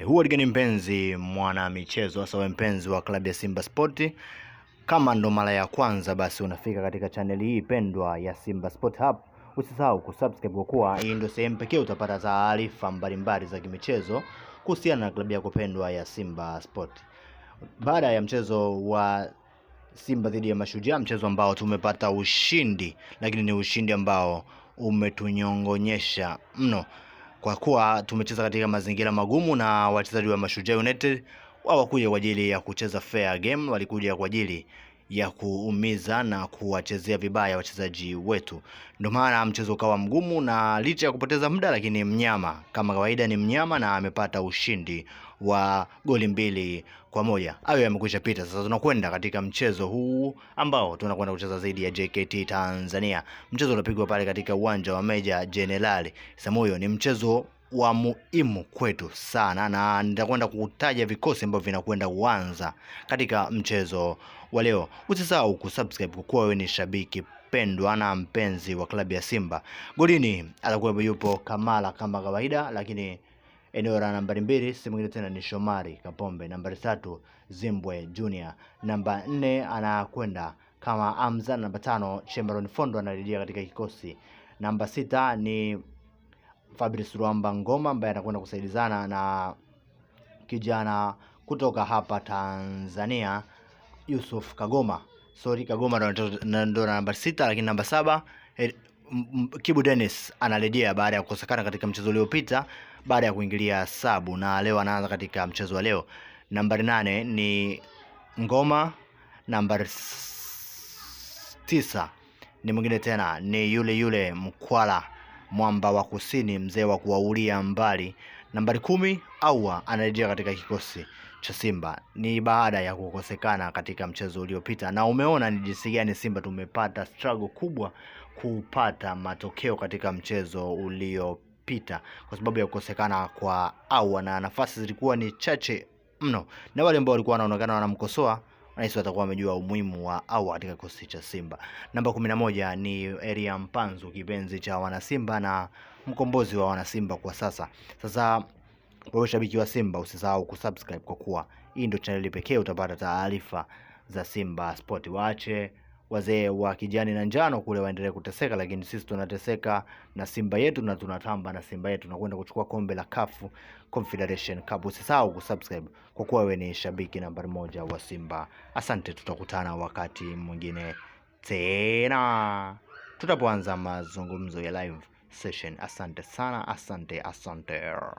Huwa ni mpenzi mwana michezo, hasa wewe mpenzi wa klabu ya Simba Sport. Kama ndo mara ya kwanza basi unafika katika chaneli hii pendwa ya Simba Sport Hub, usisahau kusubscribe kwa kuwa hii ndio sehemu pekee utapata taarifa mbalimbali za kimichezo kuhusiana na klabu yako pendwa ya Simba Sport. Baada ya mchezo wa Simba dhidi ya Mashujaa, mchezo ambao tumepata ushindi, lakini ni ushindi ambao umetunyongonyesha mno kwa kuwa tumecheza katika mazingira magumu na wachezaji wa Mashujaa United hawakuja kwa ajili ya kucheza fair game, walikuja kwa ajili ya kuumiza na kuwachezea vibaya wachezaji wetu. Ndio maana mchezo ukawa mgumu, na licha ya kupoteza muda, lakini mnyama kama kawaida ni mnyama na amepata ushindi wa goli 2-1. Hayo yamekwisha pita. Sasa tunakwenda katika mchezo huu ambao tunakwenda kucheza dhidi ya JKT Tanzania. Mchezo unapigwa pale katika uwanja wa Meja Jenerali Samuyo. Ni mchezo wa muhimu kwetu sana, na nitakwenda kutaja vikosi ambavyo vinakwenda kuanza katika mchezo wa leo. Usisahau kusubscribe kwa kuwa wewe ni shabiki pendwa na mpenzi wa klabu ya Simba. Golini atakuwa yupo Kamala kama kawaida, lakini eneo la nambari 2 si mwingine tena ni Shomari Kapombe, nambari 3 Zimbwe Junior, namba 4 anakwenda kama Amza, namba 5 Chemeron Fondo anarejea katika kikosi, namba 6 ni Fabrice Ruamba Ngoma ambaye anakwenda kusaidizana na kijana kutoka hapa Tanzania Yusuf Kagoma. Sorry, Kagoma ndo namba 6, lakini namba 7 Kibu Dennis anarejea baada ya kukosekana katika mchezo uliopita baada ya kuingilia sabu, na leo anaanza katika mchezo wa leo. Nambari 8 ni Ngoma, nambari 9 ni mwingine tena ni yule yule Mkwala, mwamba wa kusini, mzee wa kuwaulia mbali. Nambari 10 Awa anarejea katika kikosi cha Simba ni baada ya kukosekana katika mchezo uliopita, na umeona ni jinsi gani Simba tumepata struggle kubwa kupata matokeo katika mchezo uliopita kwa sababu ya kukosekana kwa Awa, na nafasi zilikuwa ni chache mno, na wale ambao walikuwa wanaonekana wanamkosoa nahisi watakuwa wamejua umuhimu wa Awa katika kikosi cha Simba. Namba 11 ni Eria Mpanzu, kipenzi cha wanasimba na mkombozi wa wanasimba kwa sasa. Sasa wewe shabiki wa Simba usisahau kusubscribe kwa kuwa hii ndio chaneli pekee utapata taarifa za Simba Sport. Waache wazee wa kijani na njano kule waendelee kuteseka, lakini sisi tunateseka na Simba yetu na tunatamba na Simba yetu na kwenda kuchukua kombe la CAF Confederation Cup. Usisahau kusubscribe kwa kuwa wewe ni shabiki nambari 1 wa Simba. Asante, tutakutana wakati mwingine tena tutapoanza mazungumzo ya live session. Asante sana, asante, asante.